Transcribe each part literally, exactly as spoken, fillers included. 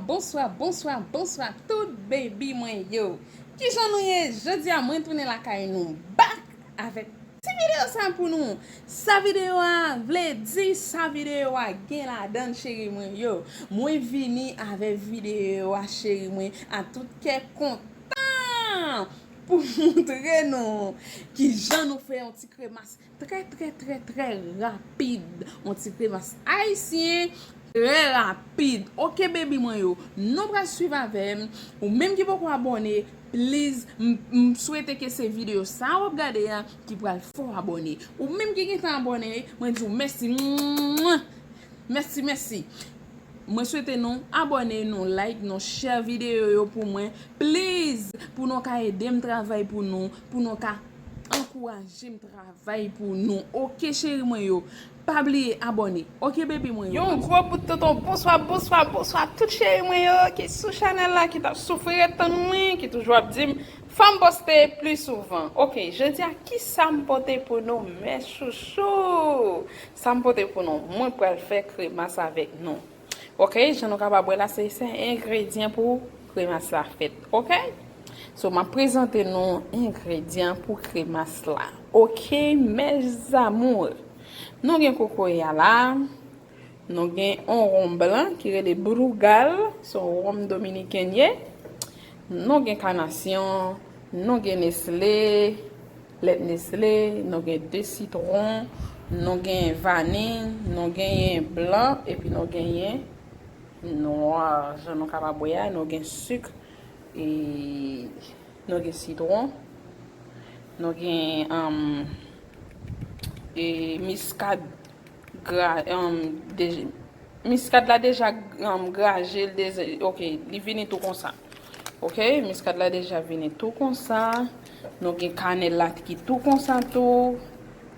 Bonswa, bonswa, bonswa tout baby mwen yo. Kijan nou ye? Jodi a mwen tounen lakay nou back avèk ti videyo sa pou nou. Sa videyo a vle di, sa videyo a gen ladan l, cheri mwen yo. Mwen vini avèk videyo a, cheri mwen, a tout kè kontan pou moutre nou kijan nou fè yon ti kremas trè, trè, trè, trè rapid. Yon ti kremas ayisyen trè rapid. Oke, baby mwen yo, nou pral swiv avè m. Ou menm ki poko abòne, please, m, m swete ke se videyo sa w ap gade a ki pral fè w abòne. Ou menm ki gentan abòne, mwen di w mèsi. Mèsi, mèsi. Mwen swete nou abòne, nou like, nou share videyo yo pou mwen. Please, pou nou ka ede m travay pou nou, pou nou ka ankouraje m travay pou nou. Oke, cheri mwen yo. Pa bliye abòne. Oke, baby mwen yo. Yon gwo bout tonton, bonswa, bonswa, bonswa tout cheri mwen yo ki sou chanèl la, ki t ap soufri ret tann mwen, ki toujou ap di m fò m poste pli souvan. Oke, jodi a, kisa m pote pou nou, mes chouchou? Sa m pote pou nou, mwen pral fè kremas avèk nou. Oke, jan nou kapab wè la, se, se engredyan pou kremas la fèt. Oke? So, m ap prezante nou engredyan pou kremas la. Oke, mes amours. Nou gen kokoye a la. Nou gen yon wonm blan ki rele Brugal. Se yon wonm dominiken ye. Nou gen kanasyon. Nou gen Nestlé. Lèt Nestlé, nou gen de sitwon, nou gen vaniy, nou genyen blan, epi nou genyen nwa. Jan nou kapab wè a, nou gen sik, e nou gen sitwon, nou gen, um, e miskad gra-, um, de-, miskad la deja, um, graje, l deja, oke, li vini tou konsa. Oke, miskad la deja vini tou konsa. Nou gen kanèl la ki tou konsa tou.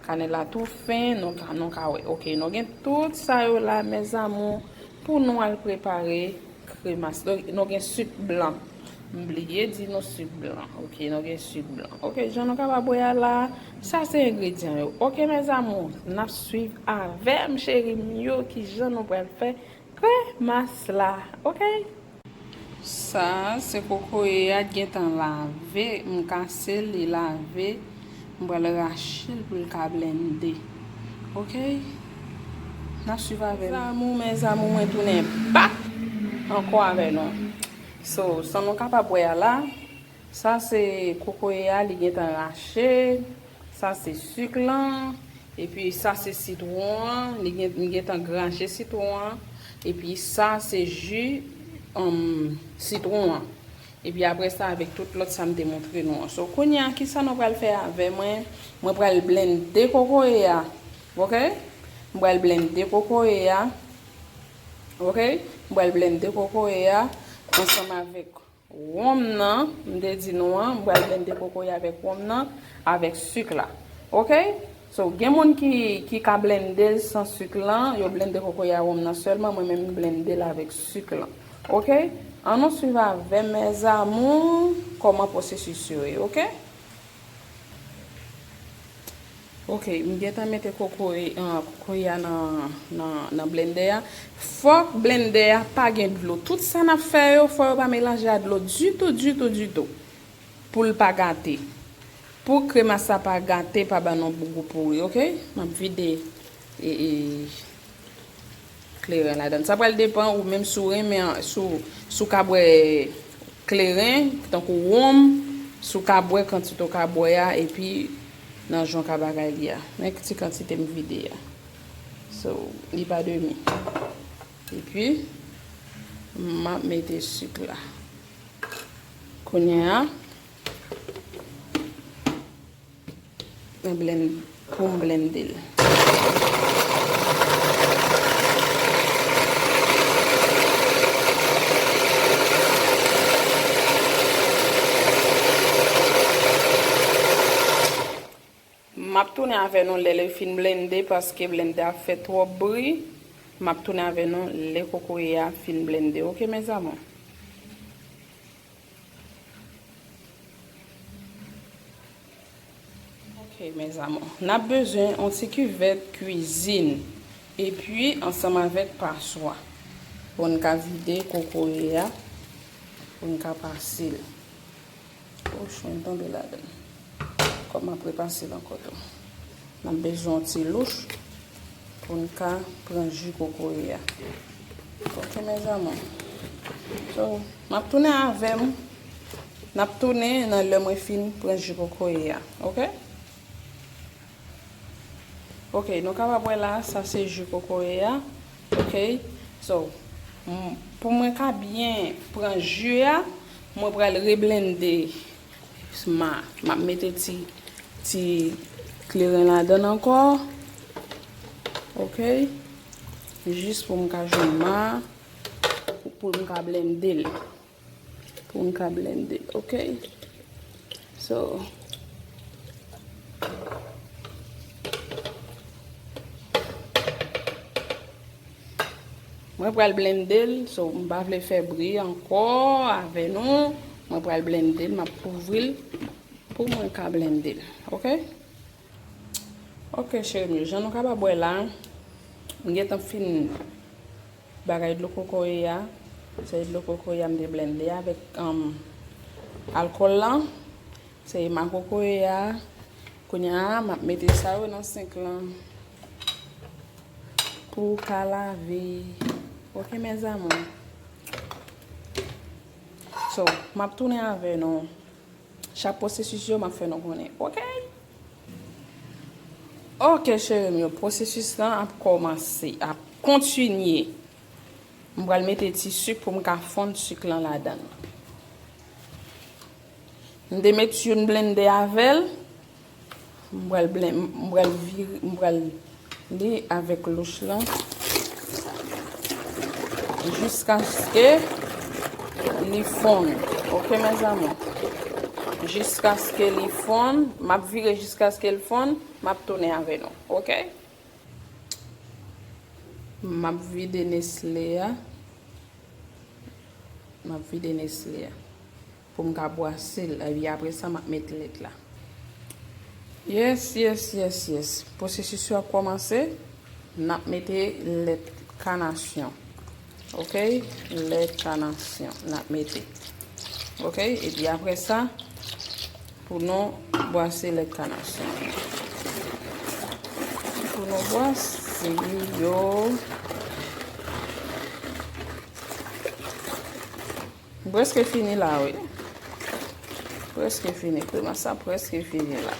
Kanèl la tou fen, nou ka, nou ka wè. Oke, nou gen tout sa yo la, mes amours, pou nou al prepare kremas. Donk, nou gen sik blan. M bliye di nou sik blan. Oke, nou gen sik blan. Oke, jan nou kapab wè a la, sa se engredyan yo. Oke, mes amours, n ap swiv avè m, cheri m yo, kijan nou pral fè kremas la. Oke? Sa se kokoye a gentan lave, m kase l, li lave. M pral rache l pou l ka blende. Oke? N ap swiv avè m. Mes amours, mes amours, mwen tounen back ankò avè nou. So, san nou kapab wè a la, sa se kokoye a, li gentan rache. Sa se sik lan. Epi sa se sitwon an. Li gen, m gentan graje sitwon an. Epi sa se ji, um, sitwon an. Epi apre sa, avèk tout lòt sa m te montre nou an. So, kounye a, kisa nou pral fè avè mwen? Mwen pral blende kokoye a. Oke? M pral blende kokoye a. Oke? M pral blende kokoye a ansanm avèk wonm nan, m te di nou an, m pral blende kokoye avèk wonm nan, avèk sik la. Oke? So, gen moun ki, ki ka blende l san sik lan, yo blende kokoye a wonm nan sèlman, mwen menm m blende l avèk sik lan. Oke? Ann nou swiv avè m, mes amours, kòman pwosesis yo ye, oke? Oke, m gentan mete kokoye, ah, kokoye a nan, nan, nan blendè a. Fòk blendè a pa gen dlo. Tout sa n ap fè yo, fò yo pa melanje a dlo ditou, ditou, ditou. Pou l pa gate. Pou kremas sa pa gate, pa ban nou gou pouri, oke? M ap vide, e, e, kleren ladan. Sa pral depann ou menm si w renmen, si w, si w ka bwè kleren, tankou wonm, si w ka bwè kantite w ka bwè a, epi nan jan w ka bagay li a. Men ti kantite m vide a. So, li pa demi. Epi, m ap mete sik la. Kounye a, Mwen blenn-, pou m blende l. M ap tounen avè nou lè li fin blende, paske blendè a fè twòp bri. M ap tounen avè nou lè kokoye a fin blende. Oke, mes amours? Ok, mes amours. N ap bezwen yon ti kivèt kwizin. Epi, ansanm avèk paswa. Pou n ka vide kokoye a, pou n ka pase l. Ouch, mwen tonbe ladan l. Kòm m ap repase l ankò tou. N ap bezwen yon ti louch pou n ka pran ji kokoye a. Ok, mes amours. So, m ap tounen avè m. N ap tounen nan lè mwen fin pran ji kokoye a. Ok? Ok, nou kapab wè la, sa se ji kokoye a. Ok? So, m- pou mwen ka byen pran ji a, mwen pral reblende ma. M ap mete ti, ti kleren ladan l ankò. Ok? Jis pou m ka jwenn ma, pou, pou m ka blende l. Pou m ka blende l, ok? So, mwen pral blende l, so, m pa vle fè bri ankò avè nou. Mwen pral blende l, m ap kouvri l pou mwen ka blende l, ok? Ok, cheri m yo, jan nou kapab wè la, m gentan fin bagay dlo kokoye a. Se dlo kokoye a m te blende avèk, um, alkòl la. Se ma kokoye a. Kounye a, m ap mete sa yo nan senk lan pou ka lave. Ok, mes amours. So, m ap tounen avè nou. Chak pwosesis yo, m ap fè nou konnen. Ok? Ok, cheri m yo, pwosesis lan ap kòmanse, ap kontinye. M pral mete ti sik pou m ka fonn sik lan ladan l. M te met youn blende avè l. M pral blen-, m pral vire, m pral li avèk louch lan jiskaske li fonn. Ok, mes amours? Jiskaske li fonn, m ap vire jiskaske l fonn, m ap tounen avè nou. Ok? M ap vide Nestlé a. M ap vide Nestlé a. Pou m ka bwase l. Epi apre sa, m ap met lèt la. Yes, yes, yes, yes. Pwosesis yo ap kòmanse. N ap mete lèt kanasyon. Ok? Lèt kanasyon. N ap mete. Ok? Epi apre sa, pou nou bwase lèt kanasyon. Pou nou bwase yo. M prèske fini la, wi. Prèske fini. Kremas sa prèske fini la.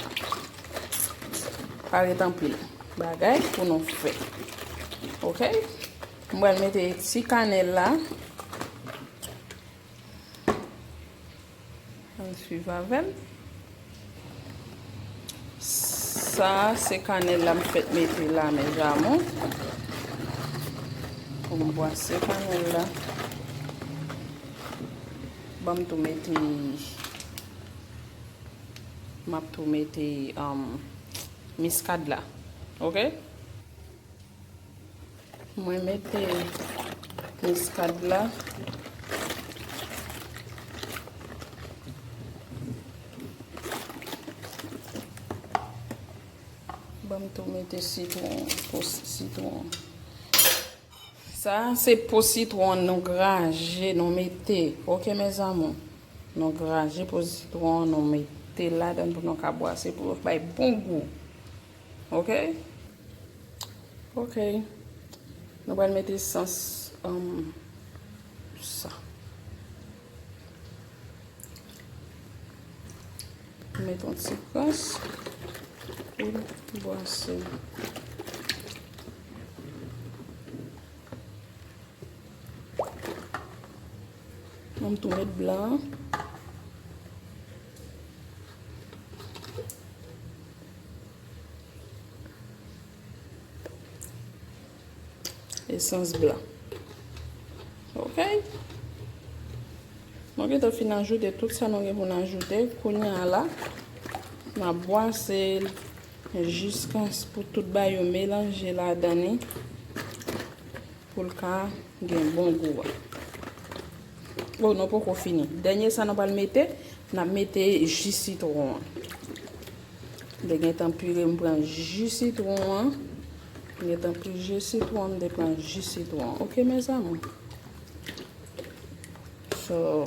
Pa ret anpil bagay pou nou fè. Ok? M pral mete ti kanèl la. Ann swiv avè m. Sa se kanèl la m fèk mete la, mes amours. Pou m bwase kanèl la. Ban m tou mete, m ap tou mete, um, miskad la. Ok? Mwen mete miskad la. Ban m tou mete sitwon, po sitwon. Sa se po sitwon nou graje, nou mete. Ok, mes amours? Nou graje po sitwon, nou mete ladan pou nou ka bwase, pou bay bon gou. Ok? Ok. Nou pral mete esans, um, sa. Mete yon ti krans pou bwase. Mwen tou met blan. Esans blan. Ok. Nou gentan fin ajoute tout sa nou gen pou n ajoute. Kounye a la, n ap bwase l jiska pou tout bagay yo melanje ladan li. Pou l ka gen bon gou a. O, nou poko fini. Dènye sa nou pral mete, n ap mete ji sitwon an. M te gentan pire, m pran ji sitwon an. M gentan pire ji sitwon, m te pran ji sitwon an. Ok, mes amours? So,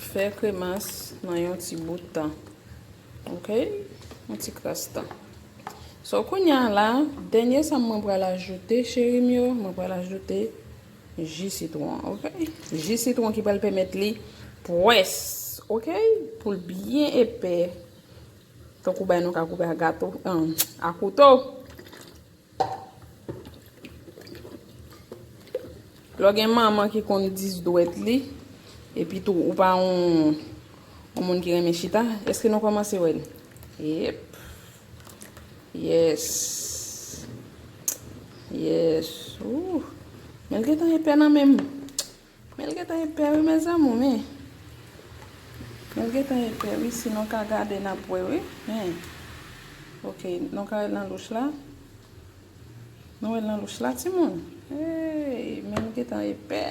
fè kremas nan yon ti bout tan. Ok? Yon ti kras tan. So, kounye a la, dènye sa mwen pral ajoute, cheri m yo, mwen pral ajoute ji sitwon, ok? Ji sitwon ki pral pèmèt li pwès, ok? Pou l byen epè. Tankou bay nou ka koupe a gato, an, a kouto. Lè w gen manman ki konn dis dwèt li, epi tou ou pa yon, yon moun ki renmen chita, èske nou kòmanse wè l? Yep. Yes. Yes. Ooh. Men l gentan epè nan men m. Men l gentan epè wi, mes amours, men. Men l gentan epè wi, si nou ka gade n ap wè wi. Men. Ok, nou ka wè l nan louch la. Nou wè l nan louch la, timoun. Hey, men l gentan epè.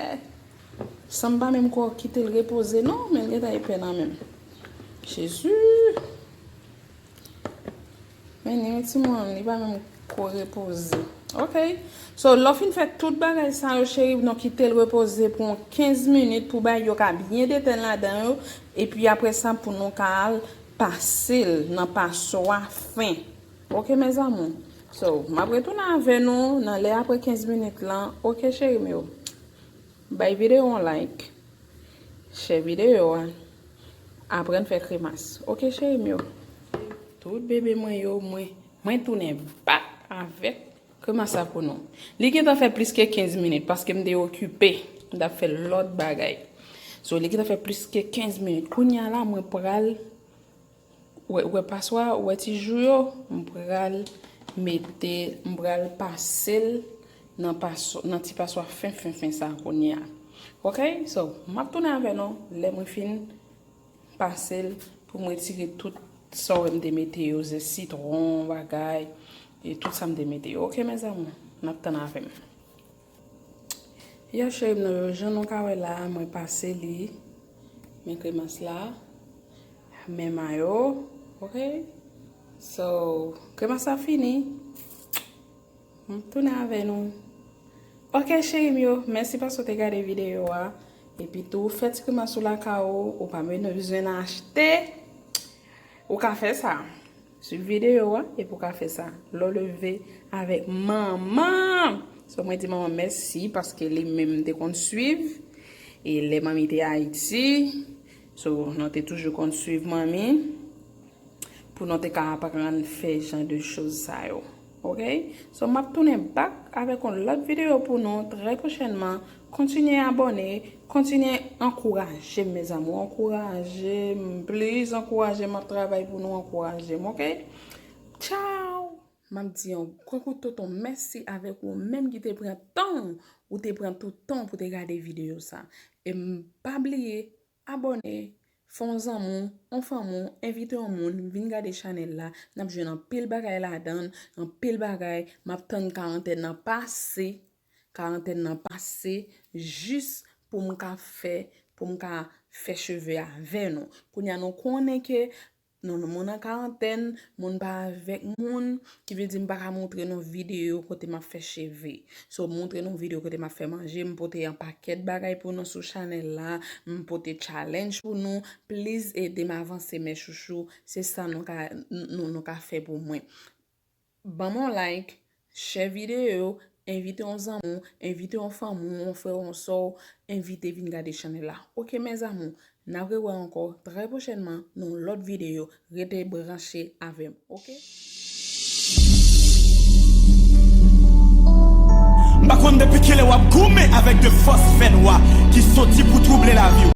San m pa menm ko kite l repoze, non, men l gentan epè nan men m. Jezi! Men li, men timoun, li pa menm ko repoze. Ok. So, lè w fin fè tout bagay sa yo, cheri, nou kite l repoze pou yon kenz minit pou bay yo ka byen detann ladan yo. Epi apre sa, pou nou ka al pase l nan paswa fen. Ok, mes amours. So, m ap retounen avè nou nan lè apre kenz minit lan. Ok, cheri m yo. Bay videyo an like. Share videyo a. Aprann fè kremas. Ok, cheri m yo. Tout bebe mwen yo, mwen, mwen tounen bak avèk kremas la pou nou. Li gentan fè plis ke kenz minit paske m te okipe. M t ap fè lòt bagay. So, li gentan fè plis ke kenz minit. Kounye a la, mwen pral Ou wè, ou wè paswa, ou wè ti jou yo, m pral mete, m pral pase l nan paswa, nan ti paswa fen, fen, fen sa kounye a. Ok? So, m ap tounen avè nou lè mwen fin pase l pou m retire tout sa w wè m te mete yo, zès sitwon, bagay, e tout sa m te mete yo. Ok, mes amours? N ap tann avè m. Ya cheri m nan yo, jan nou ka wè la, mwen pase li. Men kremas la. Men mayo. Ok? So, kremas la fini. M tounen avè nou. Ok, cheri m yo, mèsi paske w te gade videyo a. Epi tou, fè ti kremas ou lakay ou, ou pa bezwen achte. Ou ka fè sa. Swiv videyo a epi w ka fè sa. Lè w leve avèk manman. So, mwen di manman mèsi paske li menm te konn swiv. E lè manmi te Ayiti, so, nou te toujou konn swiv manmi pou nou te ka aprann fè jan de choz sa yo. Ok? So, m ap tounen back avèk yon lòt videyo pou nou trè pwochènman. Kontinye abòne, kontinye ankouraje m, mes amours. Ankouraje m, please, ankouraje m. M ap travay pou nou, ankouraje m, ok? Tchaw! M ap di yon gwo kout tonton mèsi avèk ou menm ki te pran tan w, ou te pran tout tan w pou te gade videyo sa. E m pa bliye, abòne, fè yon zanmi w, yon fanmi w, envite yon moun, vin gade chanèl la. N ap jwenn anpil bagay ladan l, anpil bagay. M ap tann karantèn nan pase, karantèn nan pase, jis pou m ka fè, pou m ka fè cheve avè nou. Kounye a nou konnen ke nou, nou, moun an karantèn, moun pa avèk moun, ki vle di m pa ka montre nou videyo kote m ap fè cheve. So, montre nou videyo kote m ap fè manje, m pote yon pakèt bagay pou nou sou chanèl la, m pote challenge pou nou. Please ede m avanse, mes chouchous. Se sa nou ka, nou, nou ka fè pou mwen. Ban m yon like, share videyo, envite yon zanmi w, envite yon fanmi w, yon frè w, yon sè w, envite vin gade chanèl la. Ok, mes amours, n ap rewè ankò trè pwochènman nan yon lòt videyo. Rete branche avè m, ok? M pa konn depi kilè w ap goumen avèk de fòs fènwa ki soti pou twouble lavi w.